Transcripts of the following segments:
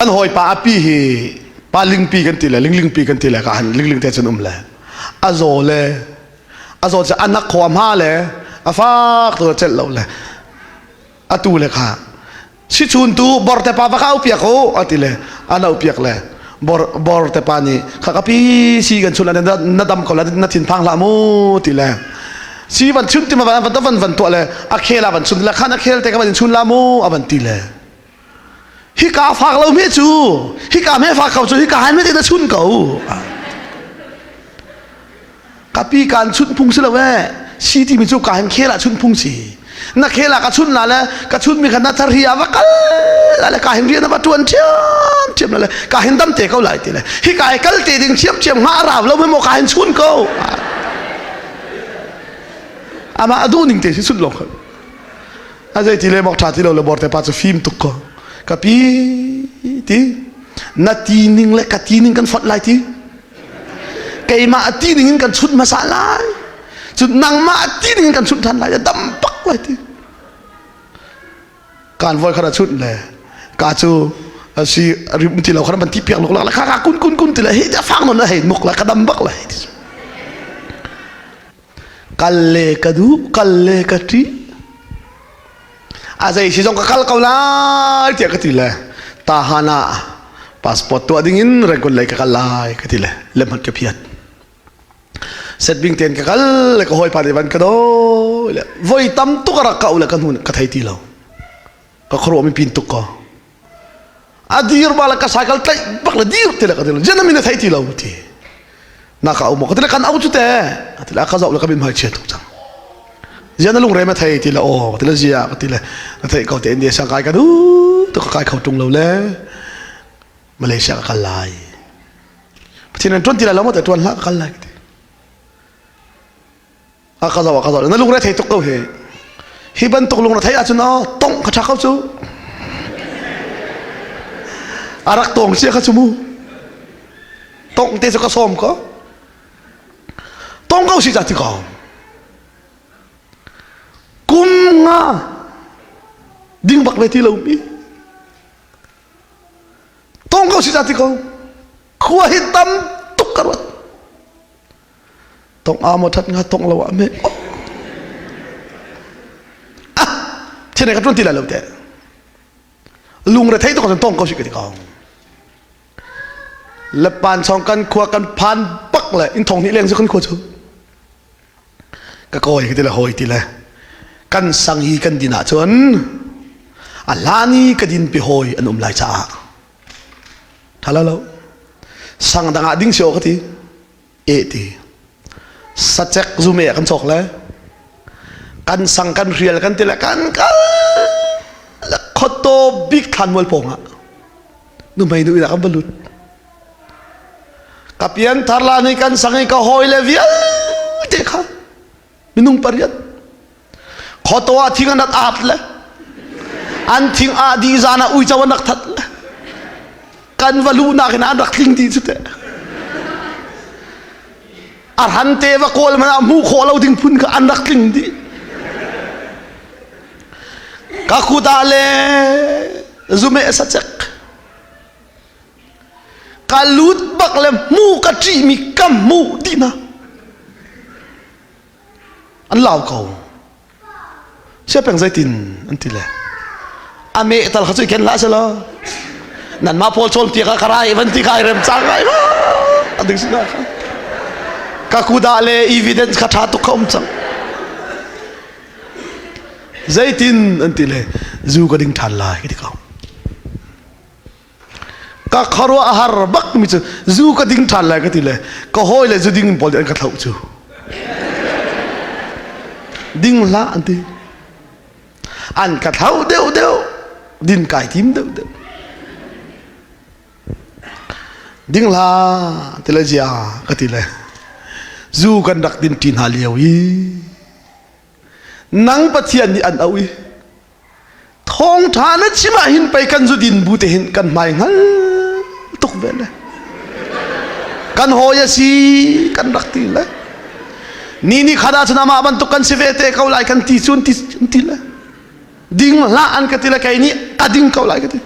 Kan hawipa a pi hi pa lingpi kan ti le linglingpi kan ti le ka han lingling te cun um le a zaw le a zaw cu anak khua hma le a fak tu celh lo le atu le kha si chun tu bor te pa va ka au piak u ati le an au piak le bor bor te pa nih kha ka pi si kan chun la na dam ko la na thin phang hlah mu ti le si van chun ti ma van van van tuah le a khel a van chun le khan a khel te ka van chun la mu a van ti le Hika fak lo mi cu hika me fak ko cu hika hai me na chun ko. Kapi kan chun phung si lo e. Si ti mi cu ka hin khel ah chun phung si. Na khel ah ka chun la le ka chun mi kha na thar hi a va kal la le ka hin rian a va tuan thiam thiam la le ka hin dam te ko lai ti le hika i kal te ding thiam thiam nga rav lo me mo ka hin chun ko. Ama adu ning te si chun lo kha. A zei ti le mok ṭha ti lo le borte pa cu fim tuk ko. Ka pi ti na ti ning le ka ti ning kan fonh lai ti. Keimah a ti ning in kan chunh hmasa lai. Cun nangmah a ti ning in kan chunh ṭhan lai. A dam bak lai ti. Kan voi khat a chunh le ka cu si rim ti lo khan ban ti piak luk lak le kha ka kun kun kun ti le hi te fang non hei muk la ka dam bak lai ti. Kal le ka duh, kal le ka ṭih. A zei si zong ka kal ko lai tiah ka ti le tahan ah passport tuah ding in Rangoon lei ka kal lai ka ti le lemhat ka phiat. Setbing ten ka kal le ka hawipa nih van ka dawi le voi tam tuk a rak ka u le ka hnu ka thei ti lo. Ka khuaruah mi pin tuk ko. A dir ba le ka cycle tlaih bak le dir ti le ka ti lo. Jen min a thei ti lo ti. Na ka au mo ka ti le kan au cu te. A ti le ka zoh le ka min hmai chia tuk cang. Zian na lungre ma thei ti le aw ti le zia ka ti le na thei ko te India sang kai ka du tu ka kai kho tung lo le Malaysia ka kal lai. Pathian an tuan ti lai lo mo te tuan hlah ka kal lai ti. A ka zoh a ka zoh na lungre thei tuk ko hi hi bantuk lungre thei ahcun aw tongh ka ṭha ko cu a rak tong cia kha cu mu tongh te cu ka sawm ko tong ko si ca ti ko kum nga ding bak ve ti lo mi tong ko si ca ti ko khua hi tam tuk ka ruat Tong a maw that nga tong lo ah me. Ah, thil ka tuan ti lai lo te. Lungre thei to kan tong ko si ka ti ko. Le pan chong kan khua kan phan bak le in thong ni leng su kan khua chu. Ka koi ka ti le hoi ti le. Kan sang hi kan din ah cun a hlani ka din pi hoi an um lai caah. Thala lo. Sang dang ah ding si o ka ti. E ti sacek zume kan cawk le kan sang kan rial kan ti le kan kal le khoto bik thlan mual pawng ah nu mei nu ina kan balut ka pian thar la ni kan sang i ka hawi le vialte kha minung pariat khoto ah thing an rat aap le an thing ah di zan ah uico an rak that le kan va luhnak in an rak tling dih cu teh a hran te va kawl man ah hmuh khawh lo ding phun kha an rak tling dih ka kuta le zume sacek ka lut bak le hmu ka ṭihmi ka hmuh dih hna An lau ko. Siapeng zeitin an ti le. A meh tal kha cu i ken hlah selaw. Nanmah pawl cawnpiak ah ka rai van ti kai rem cang ai ma. A ding sin kha. Ka kuda le evidence kha tha tuk kha um cang. Zeitin an ti le zu ka ding than lai ka ti ko. Ka khuaruah a har bak mi cu zu ka ding ṭhan lai ka ti le ka hawi le zu ding pawl nih an ka thlauh cu. Ding hlah an ti. An ka thlauh deuh deuh din kai tim deuh deuh. Ding hlah ti le zia ka ti le zu kan rak din ṭi hna lio i nang Pathian nih an auh i Thawngṭha na chim ah hin pei kan zudin bu te hin kan hmai hngal tuk ve le. Kan hawi a si kan rak ti le. Ni ni khat ah cun amah bantuk kan si ve te ko lai kan ti cu an ti, an ti le. Ding hlah an ka ti le kei nih a ding ko lai ka ti.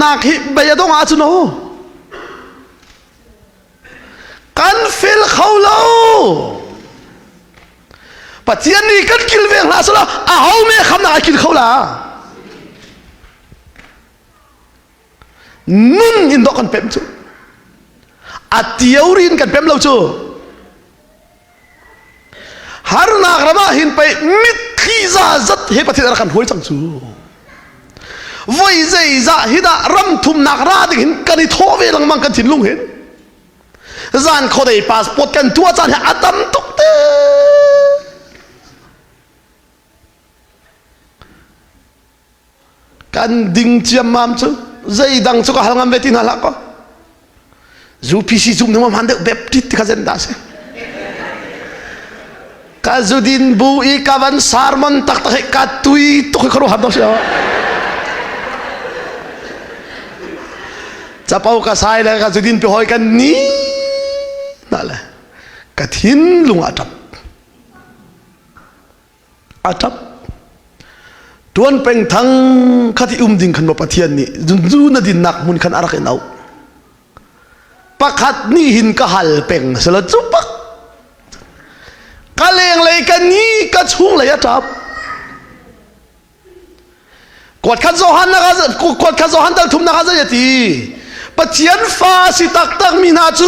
khamnak hi bei a dong ahcun o kan fel kho lo. Pathian nih kan kilveng hlah selaw aho me khamnak ai kil kho la. Nun in dawh kan pem cu. A theory in kan pem lo cu. Harnak ram ah hin pei mitthli za zat he Pathian a rak kan hruai cang cu. Voi zeizah hi dah ram thumnak ra ding hin kan i thawh ve lengmang kan thinlung hin. Zan khuadei passport kan tuah caan hi a tam tuk te. Kan ding ciammam cu zeidang cu ka hal ngam ve ti hna hlah kaw. UPC zum ning hman deuh Baptist ti kha zen dah si. Ka zudin bu i ka van sermon taktak hi ka tui tuk hi khuaruah har dawh si. Capo ka sai le ka zudin pi hoi kan ni na le ka thinlung a ṭap. A ṭap. Tuan peng thang khati um ding khan maw Pathian nih zu na dinnak hmun khan a rak in auh. Pakhat nih hin ka hal peng sela cu pak ka lenglei ka ni ka chunglei a ṭap. Kuat khat Johan na kuat khat Johan dal thum na kha zei a ti? Pathian fa si taktak mi hna cu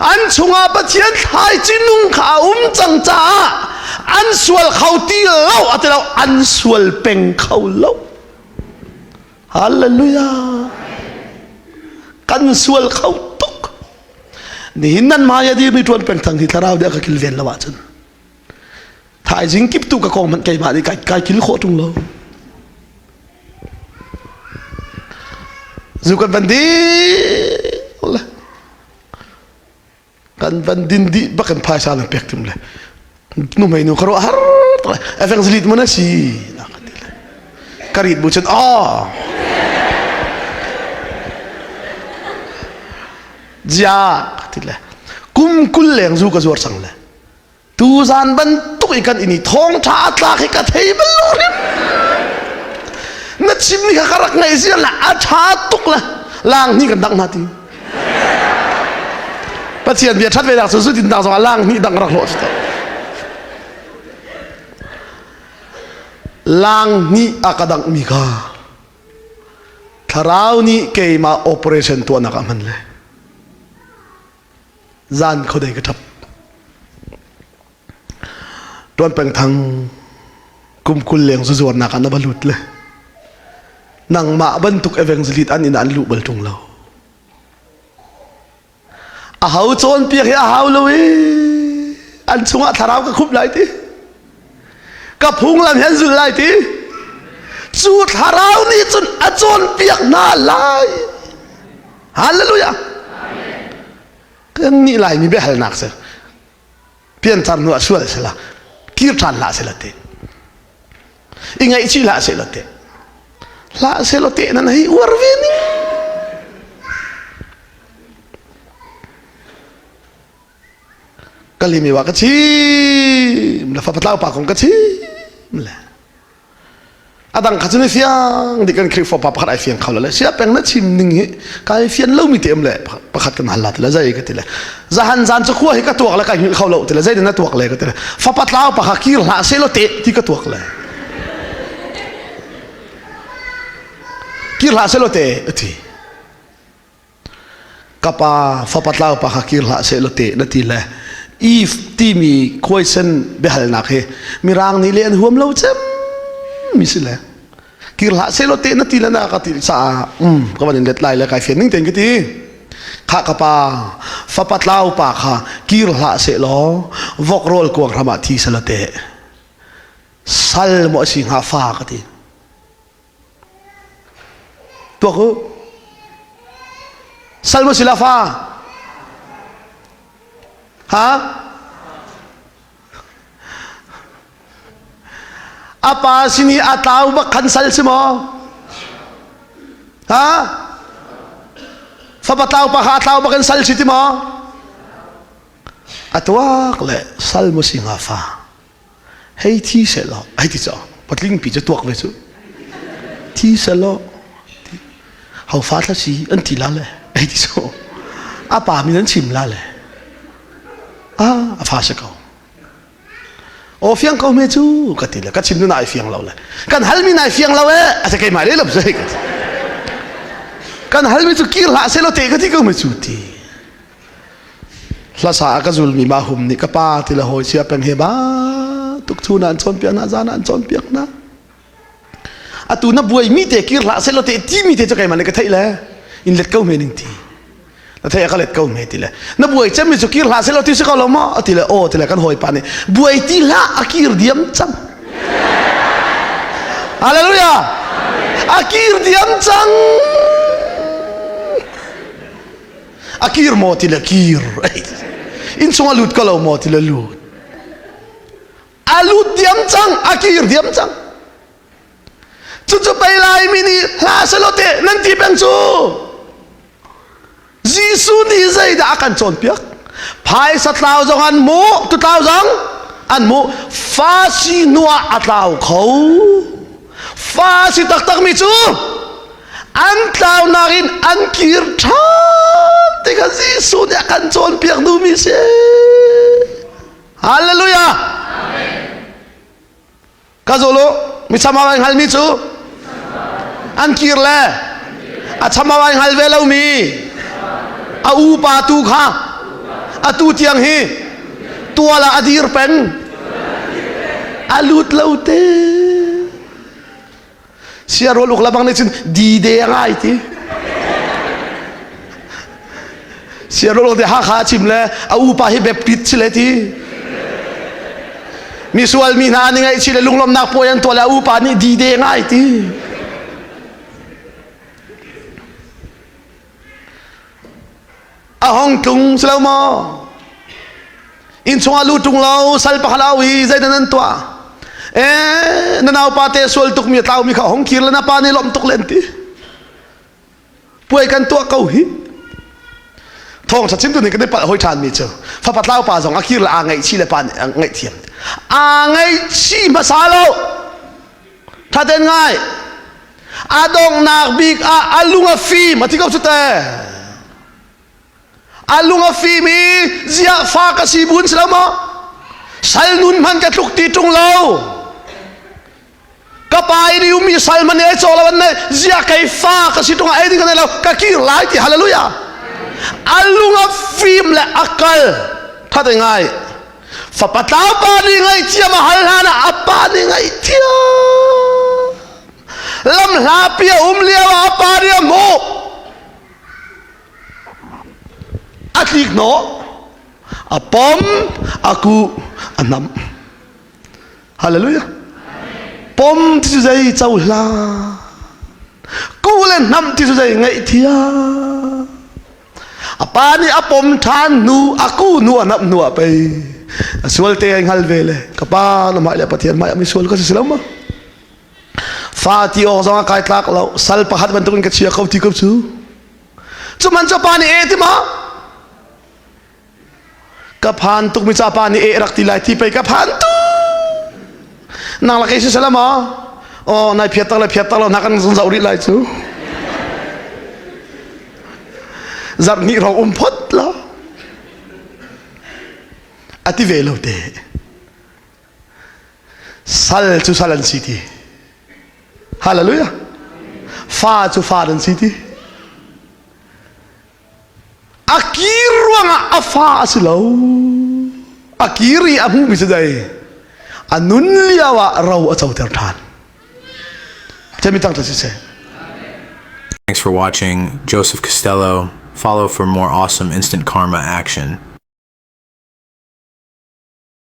an chungah Pathian thlaici nung kha a um cang caah an sual kho ti lo a ti lo an sual peng kho lo. Hallelujah. Kan sual kho tuk. Nihin nan hmai a dirmi ṭuan peng thang hi thlarau deh ka kilven lo ahcun Thaizing kip tu ka kong hmanh keimah nih kai, kai kil khawh ṭung lo. Zu kan van ding le kan van din dih bak in phaisa nan pek tim le nu mei nu ka ruah har tuk evangelist mun a si na ka ti le ka rit bu cun aw zia ka ti le kum 20 leng zu ka zuar cang le Tuzan bantuk i kan in i thawngṭha a tlak hi ka thei bal lo hrim. Na chimmi kha ka rak ngaih ziar la a ṭha tuk la lang hnih kan dang hna ti. Pathian bia ṭhat ve nak cu zutin dang zongah lang hnih dang rak hlawh cu Lang hnih a ka dangh mi kha thlarau nih keimah operation tuahnak ah hman le. Zan khuadei ka ṭap. Ṭuan peng thang kum 20 leng zuzuarnak ah na va lut le nangmah bantuk evangelist an inn ah an luh bal ṭung lo. A ho cawnpiak hi a hau lo i an chungah thlarau ka khup lai ti. Ka phunglam hi an zulh lai ti. Cu thlarau nih cun a cawnpiak hna lai. Hallelujah. Kan nih Laimi biahalnak si pianthar hnu ah sual sila kir ṭhan hlah sila te i ngaihchih hlah sila te hlah sila te nan hei uar ve ning kalimi wa ka chim le fapatlau pa kong ka chim le A dang kha cu ni fiang dik kan Khrihfa pa pakhat ai fiang kho lo le sia peng na chim ning hi kai fian lo mi te um le pakhat kan hal la ti le zei ka ti le zahan zan cu khua hi ka tuak le kai hngilh kho lo ti le zei na tuak le ka ti le fapa tlau pa kha kir hlah se lo te ti ka tuak le kir hlah se lo te ti Ka pa fapa tlau pa kha kir hlah seh law teh na ti le if timi khuaisen biahalnak hi mirang nih le an huam lo cem mi si le kir hlah seh law teh na ti le na ka ti caah um ka van in let lai le kai fian ning tein ka ti kha ka pa fapa tlau pa kha kir hlah seh law vok rawl kuang hram ah thi seh law teh sal maw a si hnga fa ka ti Tuak u. Sal maw si la fa? Ha? A pa sin i a tlau bak khan sal si maw? Ha? Fapa tlau pa kha a tlau bak in sal si ti maw? A tuak le sal maw si hnga fa? Hei thi sehlaw, hei ti caw, patling pi cu tuak ve cu. Thi sehlaw. Ho fa thla si an ti la le ei ti so a pa min an chim la le ah a fa si ko aw fiang ko me cu ka ti le ka chim nu nai fiang lo le kan hal mi nai fiang lo e a se keimah le lam se ka ti kan hal mi cu kir hlah se lo te ka ti ko me cu ti hlasa a ka zulmi ma hum nih ka pa ti le hawi sia peng he ba tuk thu na an cawnpiak na zan an cawnpiak na atu na buai mi te kir hlah selaw te ti mi te cu keimah nih ka theih le in let ko hme ning ti na theih a ka let ko hme ti le na buai cem mi cu kir hlah selaw ti si ko lo maw ati le aw ti le kan hawipa nih buai ti hlah a kir diam cang hallelujah a kir diam cang a kir maw ti le kir inn chung a lut ko lo maw ti le lut a lut diam cang a kir diam cang cucu pei laimi nih hla selaw te nan ti peng cu Jesuh nih zeidah a kan cawnpiak phaisa tlau zong an mu tu tlau zong an mu fa si hnuah a tlau kho fa si taktak mi cu an tlaunak in an kir ṭhan ti kha Jesuh nih a kan cawnpiak duhmi si Hallelujah. Ka zul u. Mi chama ai hngalmi cu an kir le a chama ai hngal ve lomi a upa tu kha atu tiang hi tual ah a dir peng a lut lo te Siarol uk labang nih cun di de a ngai ti. Siarol te Hakha a chim le a upa hi Baptist si le ti. Mi sual mi hna nih ngaihchih le lunglawmhnak puai an tuah le a upa nih di de ngai ti. A hong tlung si lo maw? Inn chungah lu ṭung lo sal pakhat au i zeidah nan tuah? Eh, na naupa te sual tukmi a tlaumi kha hong kir le na pa nih lawmh tuk len ti. Puai kan tuah ko hi. Thawngṭha chimtu nih kan i palh hoi ṭhanmi cu fapa tlau pa zong a kir le aa ngaihchih le pa nih a ngaihthiam. Aa ngaihchih hmasa lo. Ṭhaten ngai. A donghnak bik ah a lung a fim a ti ko cu te. A lung a fim i ziah fa ka si bun si lo maw? Sal nun hman ka tluk ti ṭung lo. Ka pa i ummi sal man ei caw lo an nei ziah kei fa ka si ṭung ah ei ding ka nei lo ka kir lai ti hallelujah. A lung a fim le a kal. Ṭhate ngai. Fapa tlau pa nih ngaihthiam a hal hlan ah a pa nih ngaihthiam. Lam hlapi a um lio ah a pa nih a hmuh. A tlik hnawh, a pom, a kuh, a hnamh. Hallelujah. Pom ti cu zei cohlan. Kuh le hnamh ti cu zei ngaihthiam. A pa nih a pom ṭhan hnu a ku hnu a namh hnu ah pei a sual te ai hngal ve le ka pa na hmai le Pathian hmai ah mi sual ka si lo ma fa ti awk zong a kai tlak lo sal pakhat bantukin ka chia ko ti ko cu cu man cu pa nih e ti ma ka phan tuk mi ca pa nih e rak ti lai ti pei ka phan tu nang la kei si sala ma oh nai phiat tak le phiat tak lo na kan zung zau rih lai cu zarh hnih hrawng um phot lo a ti ve lo te sal cu sal an si ti hallelujah fa cu fa an si ti a kir ruangah a fa a si lo a kir i a hmuhmi cu dei a nun lio ah ro a coter ṭhan Cemi tang siseh Thanks for watching Joseph Costello. Follow for more awesome instant karma action.